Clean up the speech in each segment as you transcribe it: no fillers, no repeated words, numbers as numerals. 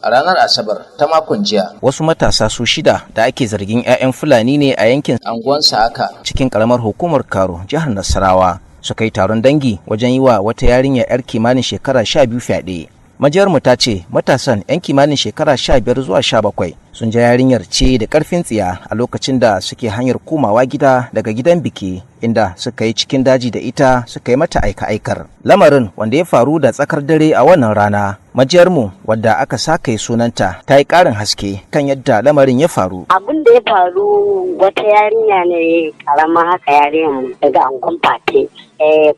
A ranar Asabar ta makon jiya, wasu matasa su shida da ake zargin 'ya'yan Fulani ne a yankin anguwan Sa'aka cikin karamar hukumar Karo, jihar Nasarawa, suka yi taron dangi wajen yi wa wata yarinya 'yar kimanin shekara 12 fyaɗe. Majiyar mu ta ce matasan 'yan kimanin shekara 15 zuwa 17 sun ja yarinyar ce da karfin tsiya a lokacin da suke hanyar komawa gida daga gidan biki, inda suka yi cikin daji da ita suka yi mata aika-aikar. Lamarin wanda ya faru da tsakar dare a wannan rana. Majiyar mu wadda aka saka sunanta ta yi ƙarin haske kan yadda lamarin ya faru. Abin da ya faru, wata yarinya ne karama haka, yarinyar daga angon Fate,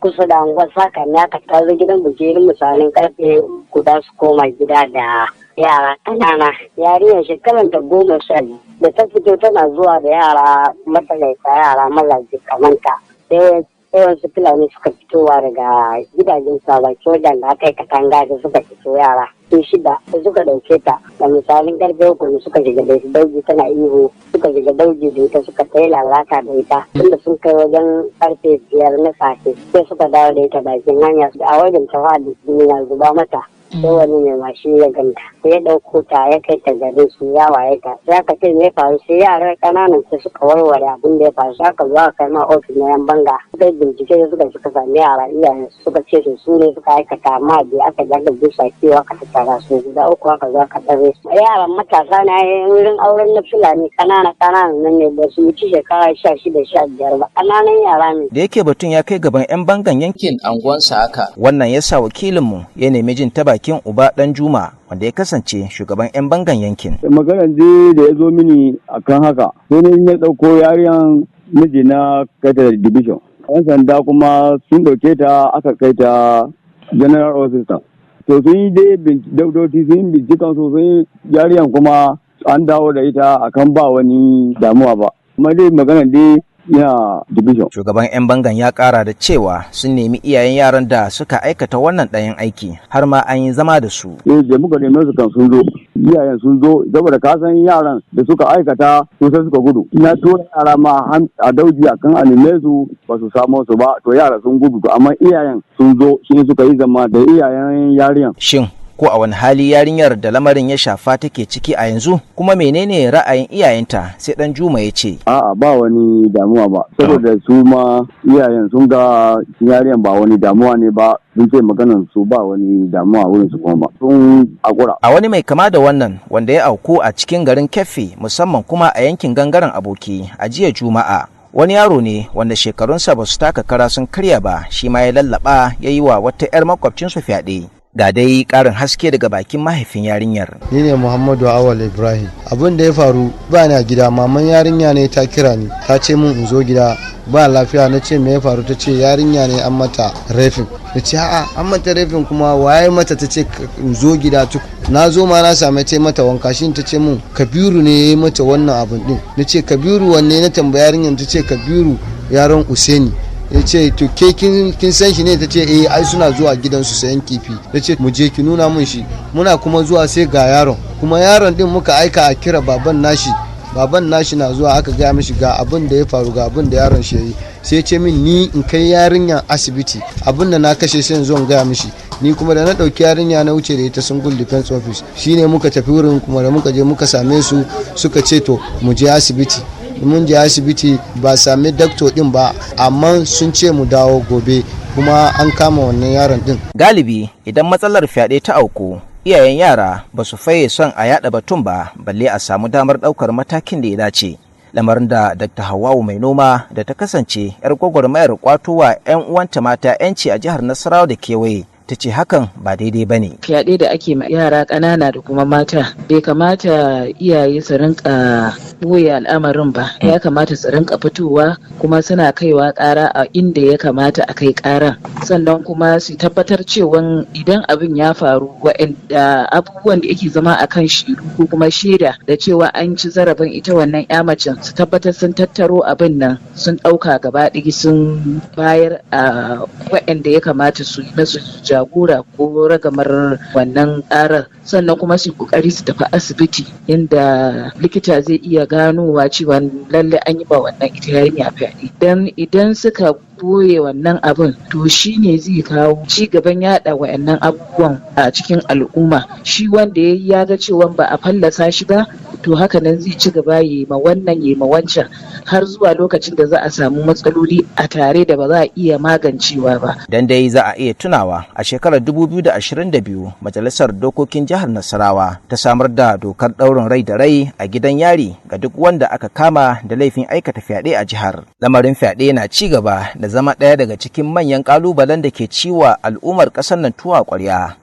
kusa da angon Saka ne, aka tazo gidan biki misalin karfe 1 su koma gida da yara ƙanana. Yarinyar shekaran ta 12. Da ta fito tana zuwa da yara matsakaita, yara mazaje kamanta, sai wasu Fulani suka fitowa daga gidajen sabaki wajen da aka yi katanga da suka fito, yara su shida da suka ɗauke ta da misalin karfe 3 suka shiga da dauji. Tana ihu, suka shiga dauji da ita, suka ta lalata da ita tunda sun kai wajen karfe 5 na safe, sai suka dawo da ita bakin hanya. A wajen ta faɗi, jini na zuba mata. Sai wani mai mashin ya ganta, sai ya ɗauko ta ya kai ta garin su, ya waye ta. Sai aka ce me ya faru? Sai yaran ƙananan sai suka warware abin da ya faru. Sai aka zo aka kai ma ofis na yan banga, suka yi bincike, suka sami yara. Iyayen suka ce su ne suka aikata, amma bai aka ja da bisa kiwo, aka tattara su guda uku, aka zo aka tsare su. Yaran matasa na wurin auren na Fulani, ƙanana ƙananan nan ne, ba su wuce shekara 16, 15 ba, ƙananan yara ne. Da yake batun ya kai gaban 'yan bangan yankin anguwan Sa'aka, wannan ya sa wakilinmu ya nemi jin ta bakin Uba Dan Juma, wanda ya kasance shugaban 'yan bangan yankin. Maganar dai da ya zo mini akan haka, sai ne ya ɗauko yariyan miji na kai ta division. 'Yan sanda kuma sun ɗauke ta, aka kai ta general officer. To, sun yi dai daudoci, sun yi bincikan su, sun yi yariyan kuma an dawo da ita akan ba wani damuwa ba. Amma dai maganar dai yana division. Shugaban 'yan bangan ya kara da cewa sun nemi iyayen yaran da suka aikata wannan ɗayan aiki, har ma an yi zama da su. Eh, da muka neme su kan sun zo. Iyayen sun zo, saboda ka san yaran da suka aikata su sai suka gudu. Ina tura yara ma a dauji akan a neme su, ba su samo su ba. To, yara sun gudu, amma iyayen sun zo, shi suka yi zama da iyayen yariyan. Shin ko a wani hali yarinyar da lamarin ya shafa take ciki a yanzu, kuma menene ra'ayin iyayenta? Sai Dan Juma ya ce: A'a, ba wani damuwa ba, saboda su ma iyayen sun ga yarinyar, ba wani damuwa ne ba. Sun ce maganan su ba wani damuwa wurin su, kuma ba sun akura. A wani mai kama da wannan wanda ya auku a cikin garin Keffi, musamman kuma a yankin Gangaren Aboki a jiya Juma'a, wani yaro ne wanda shekarunsa ba su taka kara sun karya ba, shi ma ya lallaba ya yi wa wata 'yar makwabcinsu fyaɗe. Ga dai ƙarin haske daga bakin mahaifin yarinyar. Ni ne Muhammadu Awal Ibrahim. Abin da ya faru, ba na gida, maman yarinya ne ta kira ni, ta ce mun in zo gida, ba lafiya. Na ce, "Me ya faru?" Ta ce yarinya ne an mata raping. Na ce, "A'a, an mata raping kuma waye mata?" Ta ce in zo gida. Tuk na zo ma na same ta mata wanka. Shi ta ce mun Kabiru ne ya yi mata wannan abin din. Na ce, "Kabiru wanne?" Na tambaya yarinyar, ta ce Kabiru yaron Useni. Ya ce, "To, ke kin san shi ne?" Ta ce, "Eh, ai suna zuwa gidansu sayan kifi." Ta ce, "Mu je ki nuna mun shi." Muna kuma zuwa sai ga yaron. Kuma yaron din muka aika a kira baban nashi. Baban nashi na zuwa, aka gaya mishi ga abin da ya faru, ga abin da yaron shi yayi. Sai ce min ni in kai yarinya asibiti, abin da na kashe sai in zo in gaya mishi. Ni kuma da na ɗauki yarinya na wuce da ita Single Defense Office. Shine muka tafi wurin kuma da muka je muka same su, suka ce to mu je asibiti. Mun je asibiti, ba sami doctor din ba, amma sun ce mu dawo gobe, kuma an kama wannan yaron din. Galibi idan matsalar fyaɗe ta auku, iyayen yara ba su faye son a yada batun ba, balle a samu damar ɗaukar matakin da ya dace. Lamarin da Dr. Hawawu Mai Noma, da ta kasance 'yar gwagwarmayar kwatowa 'yan uwanta mata 'yanci a jihar Nasarawa da kewaye, ta ce hakan ba daidai ba ne. Fyaɗe da ake ma yara ƙanana da kuma mata, bai kamata iyaye su rinka ɓoye al'amarin ba. Ya kamata su rinka fitowa kuma suna kaiwa ƙara a inda ya kamata a kai ƙaran. Sannan kuma su tabbatar cewa idan abin ya faru, wa'anda abubuwan da yake zama a kan shaidu ko kuma shaida da cewa an ci zarafin ita wannan 'ya macen, su tabbatar sun tattaro abin nan, sun ɗauka gaba ɗaya, sun bayar a wa'anda ya kamata su yi masu jagora ko ragamar wannan karar. Sannan kuma su kokari su tafi asibiti inda likita zai iya ganowa cewa lalle an yi ba wannan ita yarinya fyaɗe. Dan idan suka boye wannan abin, to shi ne zai kawo ci gaban yada wa'annan abubuwan a cikin al'umma. Shi wanda ya ya ga cewa ba a fallasa shi ba, to haka nan zai ci gaba yi ma wannan, yi ma wancan, har zuwa lokacin da za a samu matsaloli a tare da ba za a iya magancewa ba. Dan dai za a iya tunawa, a shekarar 2022 Majalisar Dokokin Jihar Nasarawa ta samar da dokar ɗaurin rai da rai a gidan yari ga duk wanda aka kama da laifin aikata fyaɗe a jihar. Lamarin fyaɗe na ci gaba da zama ɗaya daga cikin manyan ƙalubalen da ke ciwa al'ummar ƙasar nan tuwa ƙwarya.